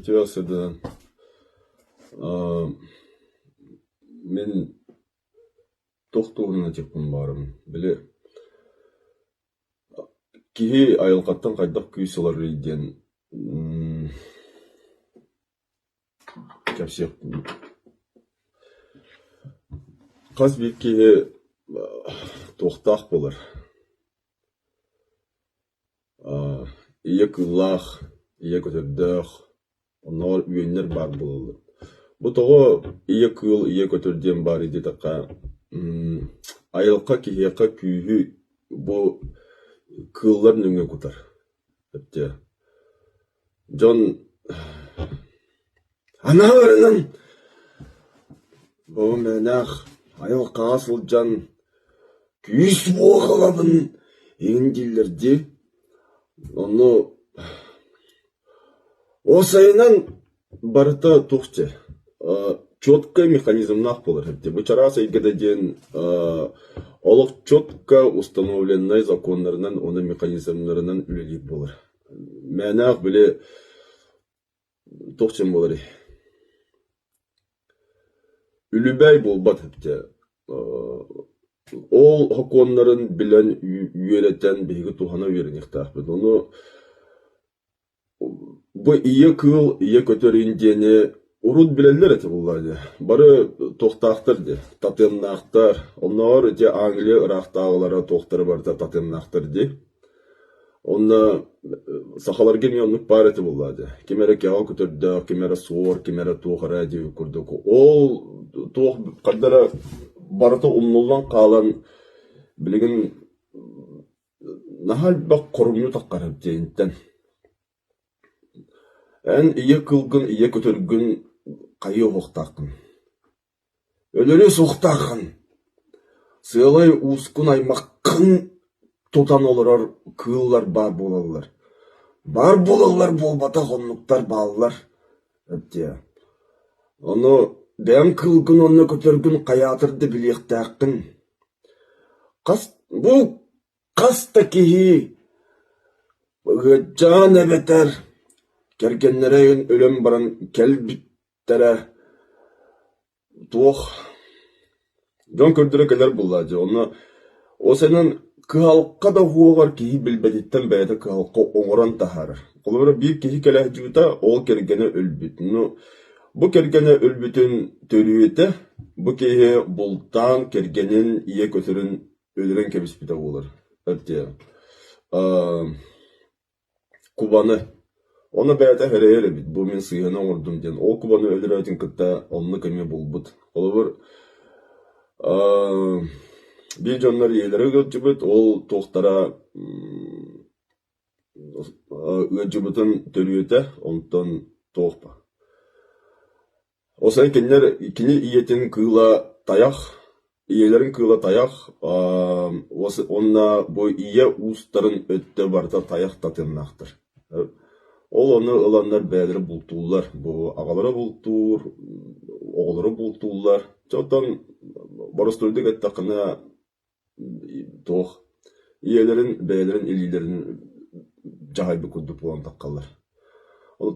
Үтүө сырдынан Мин туох туһунан этиэхпин баҕарабын, били киһи айылҕаттан хайдах күүс ыларый диэн кэпсиэхпин. Хас биир киһи туохтаах буолар Ийэ кыыллаах, ийэ көтөрдөөх, оннооҕор үөннэр баар буолаллар. Бу тоҕо ийэ кыыл, ийэ көтөр диэн баарый диэтэххэ, айылҕа киһиэхэ күүһү бу кыыллар нөҥүө кутар. Эптиэ. Дьон анааларынан бу мээнэх айылҕаҕа сылдьан күүс буох ылабын иҥин дииллэр дии. Ону уопсайынан барыта туох дьэ четкай механизмнаах буолар эбит. Бу чараас эйгэтэ диэн олох четко установленнай законнарынан уонна механизмнарынан үлэлиир буолар. Мээнээх били туох диэн буоларый Үлүбээй буолбат эбитэ. Ол сокуоннарын билэн үөрэтэн биһиги туһана үөрэниэхтээхпит. Ону бу ийэ кыыл, ийэ көтөр иһин диэни урут билэллэр этэ буоллаҕа дии. Бары туохтаахтар дии, татыамнаахтар. Оннооҕор ити Англия ыраахтааҕылара туохтара барыта татыамнаахтар дии. Онно сахаларга эмиэ оннук баар этэ буоллаҕа дии. Ким эрэ кэҕэ көтөрдөөх, ким эрэ суор, ким эрэ туох эрэ диэбит курдук. Ол туох ханна эрэ барыта умнуллан хаалан билигин наһаа элбэх хоромньу таххарар диэниттэн. Эн ийэ кылгын, ийэ көтөргүн хайыы оһуохтааххын. Өлөрүө суохтааххын, сыалай уускун аймаххын тутан олорор кыыллар баар буолаллар, баар буолаллар буолбатах оннуктар бааллар диэ. Ону бэйэҥ кыылгын уонна көтөргүн хайаатар да билиэхтээххин. Хас бу хас да киһи ыалдьаан эбэтэр кэргэннэрэ өлөн баран кэлбит Туох дьон көрдөрө кэлэр буоллаҕа дии, онно осенан кыһалҕа да уһуоҕар киһи билбэтиттэн бэйэтэ кыһалҕа оҥорон таһаарар. Холобура, биир киһи кэлэ сылдьыбыта, ол кэргэнэ өлбүт. Ну, бу кэргэнэ өлбүтүн төрүөтэ бу киһи бултаан кэргэнин ийэ көтөрүн өлөрөн кэбиспитэ буолар. Кубаны. Ону бэйэтэ эрэйэр эбит, бу мин сыыһаны оҥордум диэн. Ол кубаны өлөрөөтүн кытта оннук эмиэ булбут. Холобур, биир дьоннор ийэлэрэ ыалдьыбыт, ол туохтара ыалдьыбытын төрүөтэ, онтон туох Ол сайын кинилэр кини ийэтин кыыла тайах, ийэлэрин кыыла тайах, уонна бу ийэ уустарын өттө барыта тайах татыамнаахтар. Ол ону ыланнар бэйэлэрэ бултууллар. Бу аҕалара бултуур, оҕолоро бултууллар. Дьэ оттон боростуойдук эттэххинэ туох ийэлэрин бэйэлэрин илиилэрин дьаһайбыт курдук буолан таххаллар.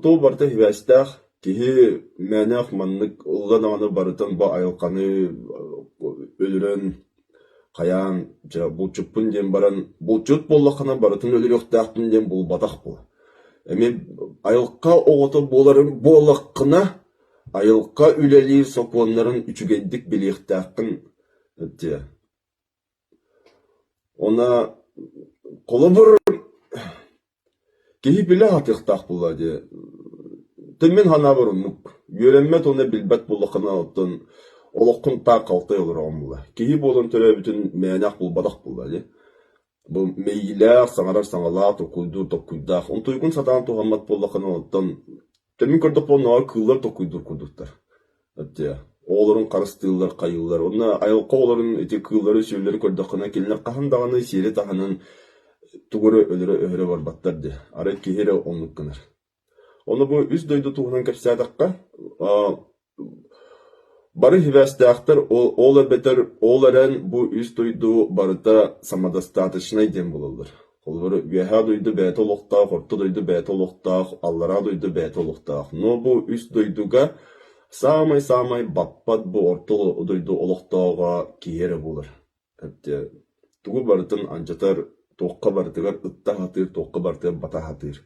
Туох барыта сибээстээх киһи мээнэх маннык ылла даҕаны барытын бу айылҕаны өлөрөн хайаан дьэ булчуппун диэн баран булчут буоллаххына барытын өлөрүөхтээхпин диэн булбатах буо. Эмиэ айылҕа оҕото буоларыҥ буоллаххына айылҕа үлэлиир сокуоннарын үчүгэйдик билиэхтээххин Дьэ, Уонна холобур киһи билэ сатыахтаах буоллаҕа дии. Ты мин санаабар оннук. Үөрэммэт уонна билбэт буоллаххына оттон олоххун таах халтай олороҕун буолла. Киһи буолан төрөөбүтүн мээнэх булбатах буолла дии. Бу мэйиилээх, саҥарар саҥалаах, толкуйдуур толкуйдаах. Онтуйгун сатаан туһаммат буоллаххына оттон Тэҥҥин көрдөхпүнэ оннооҕор кыыллар толкуйдуур курдуктар. Дьэ, оҕолорун харыстыыллар, хайыыллар. Уонна айылҕа оҕолорун ити кыыллары-сүөллэри көрдөххүнэ, кинилэр хаһан даҕаны сиэри таһынан тугу эрэ өлөрө-өһөрө барбаттар дии. Арай киһи эрэ оннук гынар. Ону бу үс дойду туһунан кэпсээтэххэ, бары сибээстээхтэр, ол эбэтэр ол эрэн бу үс дойду барыта самодостаточнай диэн буолаллар. Холобур, үөһээ дойду бэйэтэ олохтоох, орто дойду бэйэтэ олохтоох, аллараа дойду бэйэтэ олохтоох. Но бу үс дойдуга саамай-саамай баппат бу орто дойду олохтооҕо киһи эрэ буолар. Тугу барытын алдьатар, туохха барытыгар ытта сатыыр, туохха барытыгар бата сатыыр.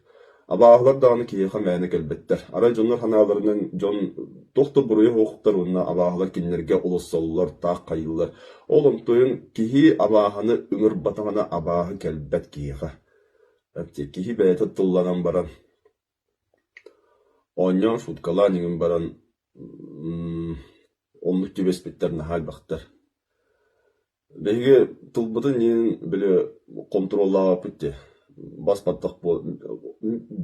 Абааһылар даҕаны киһиэхэ мээнэ кэлбэттэр. Арай дьоннор санааларынан дьон туох да буруйа суохтар уонна абааһылар кинилэргэ олоссоллор, таах хайыыллар. Ол онтуйун киһи абааһыны ыҥырбатаҕына абааһы кэлбэт киһиэхэ. Киһи бэйэтэ тылланан баран оонньоон, шуткалаан иҥин баран оннук түбэспиттэр наһаа элбэхтэр. Биһиги тылбытын иһин били хонтуруоллаабаппыт дии, бас-баттах буол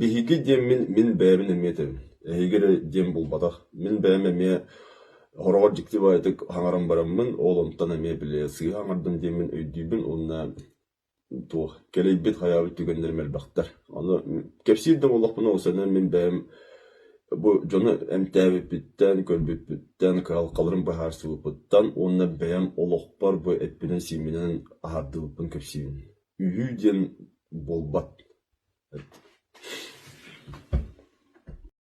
биһиги диэммин мин бэйэбин эмиэ этэбин, эһиги эрэ диэн буолбатах. Мин бэйэм эмиэ хороҕор дьикти баҕайытык хаҥаран бараммын, ол онтон эмиэ били сыыһа хаҥардым диэммин өйдүүбүн уонна туох кэлэйбит хайаабыт түгэннэрим элбэхтэр. Ону кэпсиир да буоллахпына осенэн мин бэйэм бу дьону эмтээбиппиттэн, көрбүппүттэн, кыһалҕаларын быһаарсыбыппыттан уонна бэйэм олохпор бу эппинэн-сиимминэн аһардыбыппын кэпсиибин. Үһүү диэн буолбат.